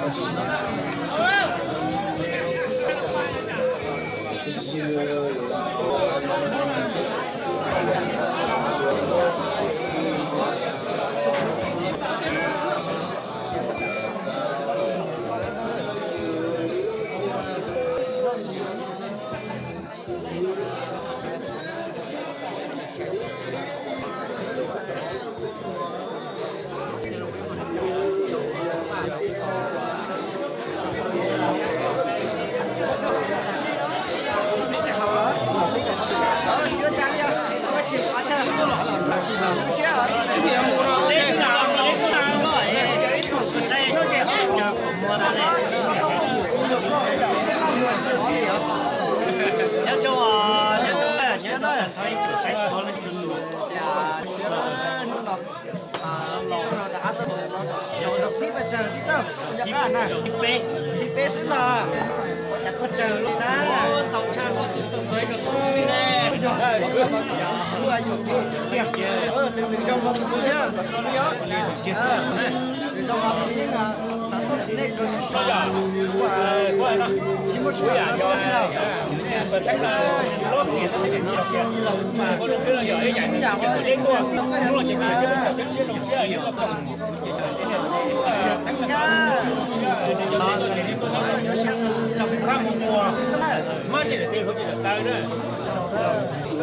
Lub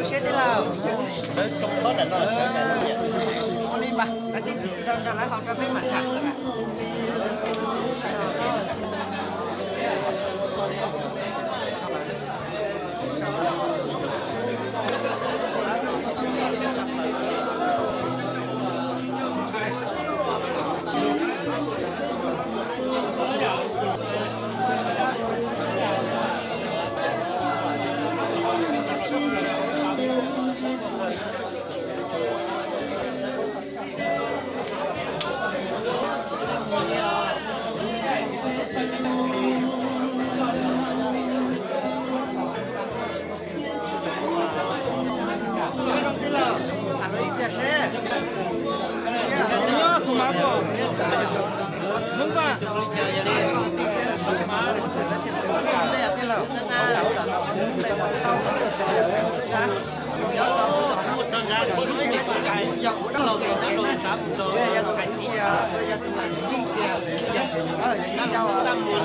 siab tij laug. Ua li mas, kav tsij nrog nrog lawv haus rau peb mam tham. Txaj muag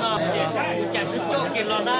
no, cas tsis coj kiag los na.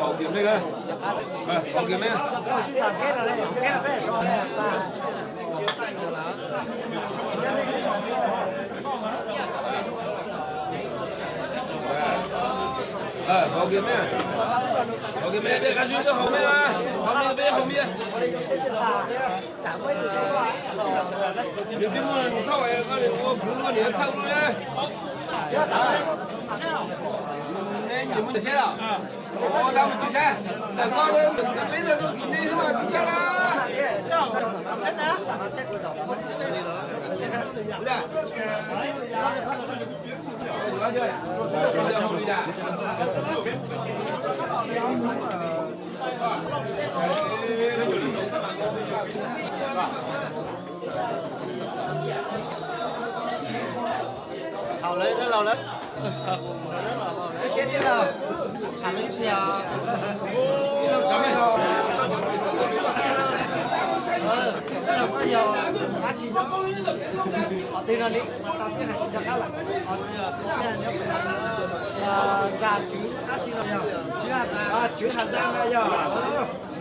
Hau kiag me, hau kiag me. Hau kiag me, hau kiag me, dej qab zib xwb, hau me, hau me, peb hau me. Nws twb muaj nws thauj, koj ua kwv koj niam txhawj lub na. Nej nyiam mus ntawm tsheb los? Ua tau mus tus tsheb, ntawm koj ntawm peb ntawm tus nej xwb mas tus tsheb na. Thaum lawv laus lawm, siab tij laug, tham lub tiag. Qhov twg no li, tau twb hais tsis nco qab lawm. Zam tswv dab tsi no yog? Tswv Has Zaj no yog.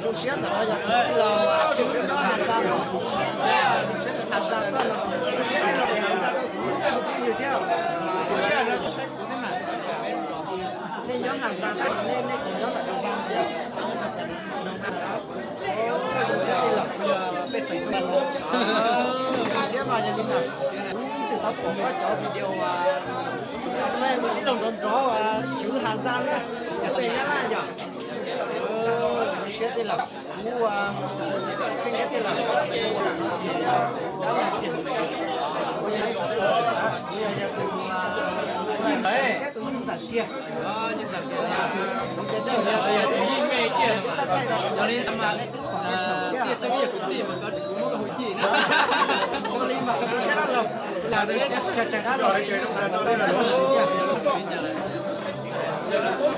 Zoo siab ntawm no yog tus tij laug Tswv Has Zaj no. Zoo siab ntawm Has Zaj no, zoo siab tij laug Has Zaj no, kuv lub npe kuv tsis yws thiab. Nej nyob Has Zaj tab nej, nej tsis nyob ntawm Has Zaj thiab. Zoo siab tij laug. Zoo siab mas yog li ntawd, kuv ib txwm tau pom koj cov video, tus tij laug nrov nrov Tswv Has Zaj na, npe Nyab Laj yog. Zoo siab tij laug, kuv kheej thiab tij laug. Tus me ntxawm tiag. Ua li mas kuv siab dab laug, lam peb tseem dab laug. Zoo siab cov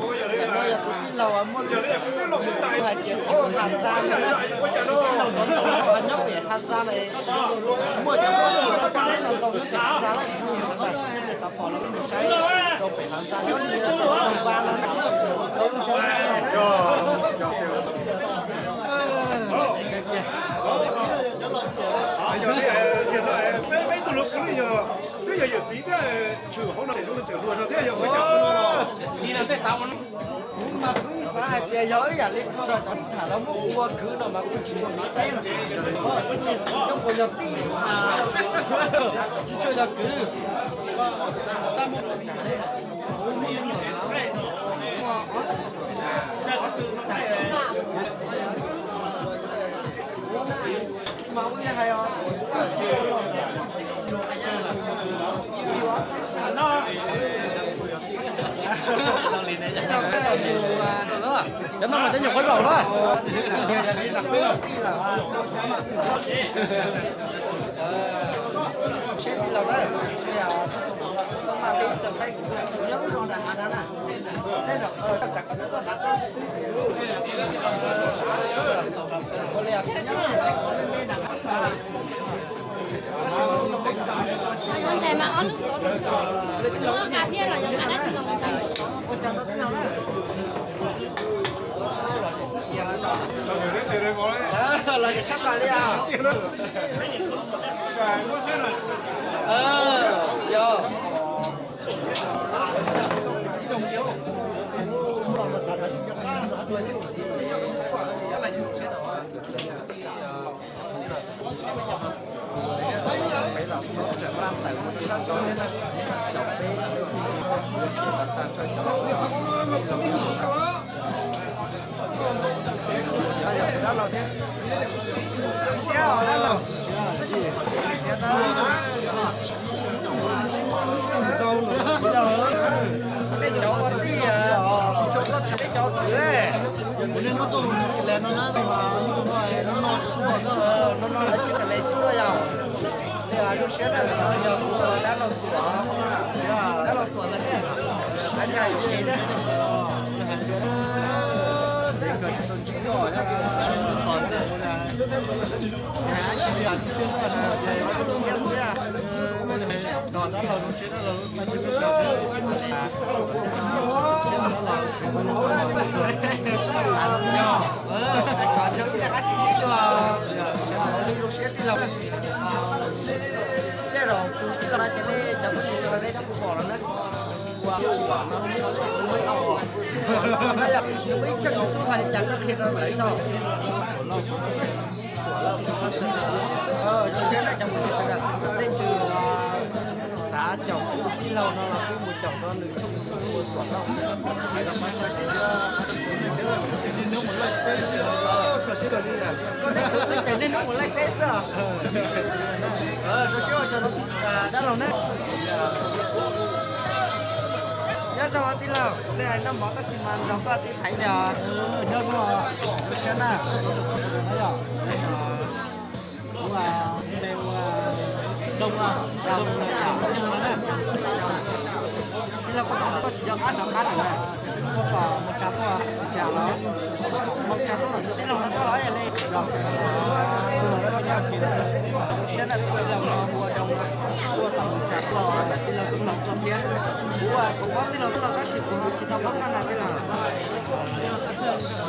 phooj ywg, no yog tus tij laug muaj lub hais tias Has Zaj, tus tij laug nyob pem Has Zaj lawm, muaj cov phooj ywg tau kab leb no ntau nyob pem Has Zaj lawm, nej xav pom los nej mus saib rau pem Has Zaj, nyob li va no. Peb tug hluas kwv li yog twb yog yawm txiv thiab, tshwm hauv no zoo li tseem hluas zog thiab yog ua cas no los? Kuv mas kuv xav hais tias yog ib yam li no los cov tham los muab kuv ua kwv no mas kuv tsis tshua xav teb, tsis tshua yog tij, tsis tshua yog kwv. Cov no mas cov nyuam qhuav zaum na. Los tshab plaws li os. Yog. Nej cov ua tij, tsis tshua tuaj tsev nej cov twm. No no lawv tsis tau le tsis tuaj yog. Li zoo siab na, yog kuv dab laug tuam, dab laug tuam ntawd ne, qab ncaj yus tsev na. Zoo siab xwb. Kom zoo ib qab sib ntsib dua, zoo siab tij laug. Tej zaum tus tij laug no ces nej cov phooj ywg sawv daws nej twb pom lawm na. Ua, ua, no, no, no, no, yog muaj ib tshooj YouTube hais li cas koj qhia rau lawv saib. Zoo siab na cov phooj ywg sawv daws, leej twg xav caum kuv tij laug no los kuj mus caum rau nws tshooj YouTube ua Tuam Lauj. Koj tej tus twb ces niaj hnub mus laij teb xwb. Zoo siab ua tsaug dab laug na. Nyob zoo tij laug, nej hais noj mov tab sis mas nrog koj tij thaiv yog. Nyob zoo, zoo siab na. Kuv npe ua Doo, Doo Nyoog no na. Tij laug koj tom koj tsis nco qab rov qab lawm na. Koj tom Moos Tsa tuaj, Moos Tsa los, Moos Tsa tuaj los tij laug no tuaj los yog li. Zoo siab na, tij laug no hu ua Doo, tuaj tom Moos Tsa tuaj, tij laug txoj hmoo tso thiab. Kuv, kuv paub tij laug tuaj los tab sis kuv tsis tau paub koj na tij laug.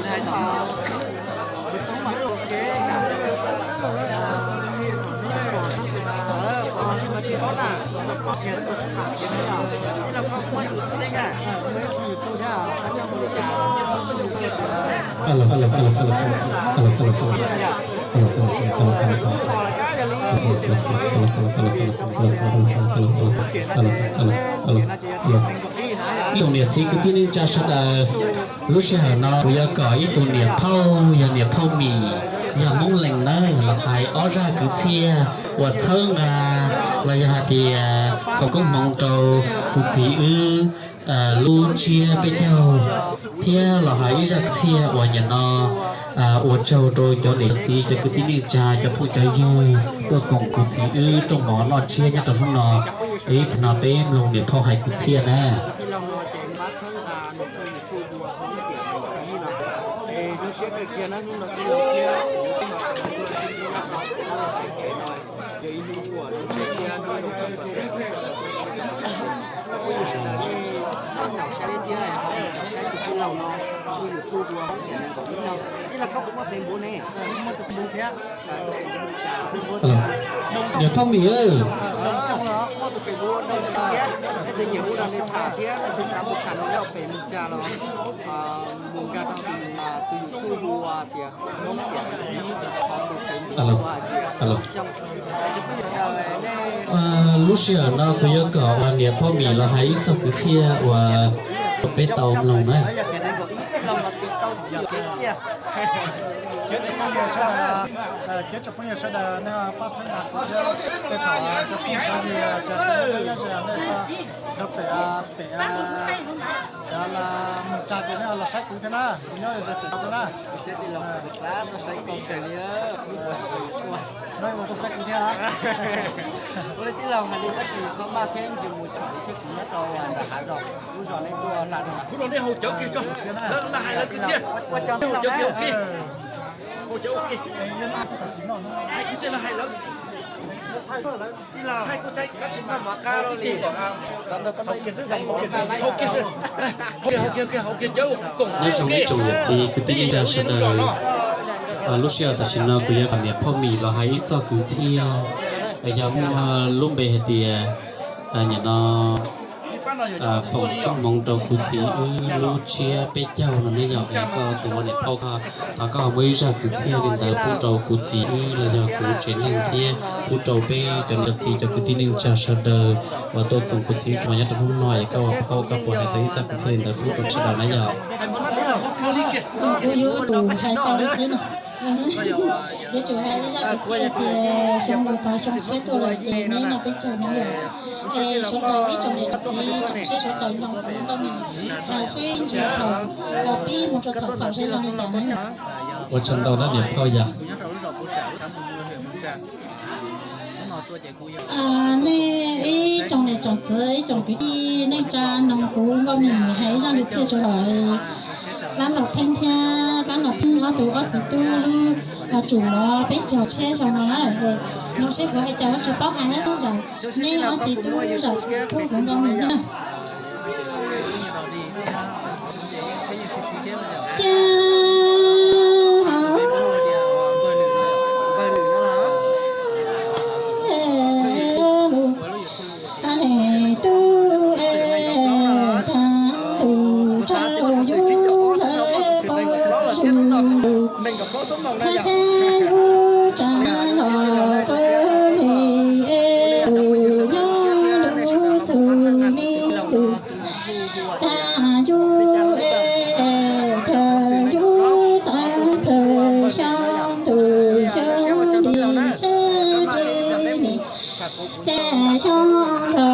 Hais txog, kuv txhob mam ua kev, pom tab sis mas tsis paub na, tsis tau paub kiag tsis tau sib tham kiag na. Tij laug koj muaj YouTube thiab na? Muaj YouTube thiab. Ib tsoom niam txiv kwv tij neej tsa sawv daws, lub sij hawm no kuv yuav kom ib tug niam phauj, yog niam phauj Mim, yog Hmoob Lees nawb, los hais ob zaj kwv txhiaj uas txhawb nqa los yog hais tias foom koob hmoov rau tus txiv wb lub tsiab peb caug, thiab los hais ib zaj kwv txhiaj uas nim no ua tsaug rau cov niam txiv, cov kwv tij neej tsa, cov phooj cov ywg tuaj koom kuv txiv wb rooj mov noj tsiab nyob rau hnub no. Ib pliag no peb mloog niam phauj hais kwv txhiaj na. Niam phauj Mim, lub sij hawm no kuv yuav kom uas niam phauj Mim los hais ib txog kwv txhiaj uas peb tau mloog na. Cov tsoom phooj ywg sawv daws, cov tsoom phooj ywg sawv daws nej pab txhawb nqa kuv thiab, tej thaum cov phooj cov ywg, cov tub cov ywg nej nrog pem, pem Moos Tsa ces nej los saib kuv thiab na, kuv nyob ze pem no xwb na. No ua tuaj saib kuv thiab. Ua li tij laug hais li tab sis txhob maj thiab, ntsis mus tsom thiab, kuv nyob rau ntawm hav zos, lub zos nej tuaj hla rau. Kuv los nej haus cawv kiag tso, lawv hais lawv kwv txhiaj, haus cawv kiag ua ke, haus cawv ua ke, hais kwv txhiaj lawv hais lawv. Tij laug, thaij kuj thaij tab sis maj mov qab li. Nyob zoo ib tsoom niam txiv kwv tij neej tsa sawv daws, lub sij hawm tam sim no kuv yuav kom niam phauj Mim los hais ib txog kwv txhiaj, yog muaj lub npe hais tias, nim no foom koob hmoov rau kuv txiv wb lub tsiab peb caug no ne yog es koj tus ua niam phauj, thov koj muab ib zaj kwv txhiaj li ntawd pub rau kuv txiv wb los yog kuv tsev neeg thiab pub rau peb cov niam cov txiv cov kwv tij neej tsa sawv daws uas tuaj koom kuv txiv wb nyob rau hnub no es koj ua phauj koj puas hais tau ib zaj kwv txhiaj li ntawd pub rau sawv daws na yog? Kuv yuav tsum hais tau li xwb no. Yuav tsum hais ib zaj kwv txhiaj tias xyoo no tau xyoo tshiab tuaj lawm ces neb noj peb caug no yog. Es sawv daws ib tsoom niam tsoom txiv tsoom saib sawv daws mloog kuv Nkauj Mim hais seb ntsis thaum pib mus rau thaum xaus zoo li cas na. Ua tsaug ntau na niam phauj yog. Nej ib tsoom niam tsoom txiv ib tsoom kwv tij neej tsa mloog kuv Nkauj Mim hais ib zaj kwv txhiaj tso lawm. Lab Los Theeb thiab Lab Los Theeb ob tug ob txiv tub lub tsum los peb caug tshiab xyoo no na. Mloog seb kuv hais cas kuv tsis paub hais hab lub zam, neb ob txiv tub zam pub kuv Nkauj Mim thiab na. Ces lus, a, ne tub es thav lus rau yus lawv pom zoo lus, thav tsheb yus tsa los pawg li es lus nyob lub txug ni tus. Tag yus es chaw yus tag plaws xyoo ntuj xyoo li tsheb ces nim tag xyoo los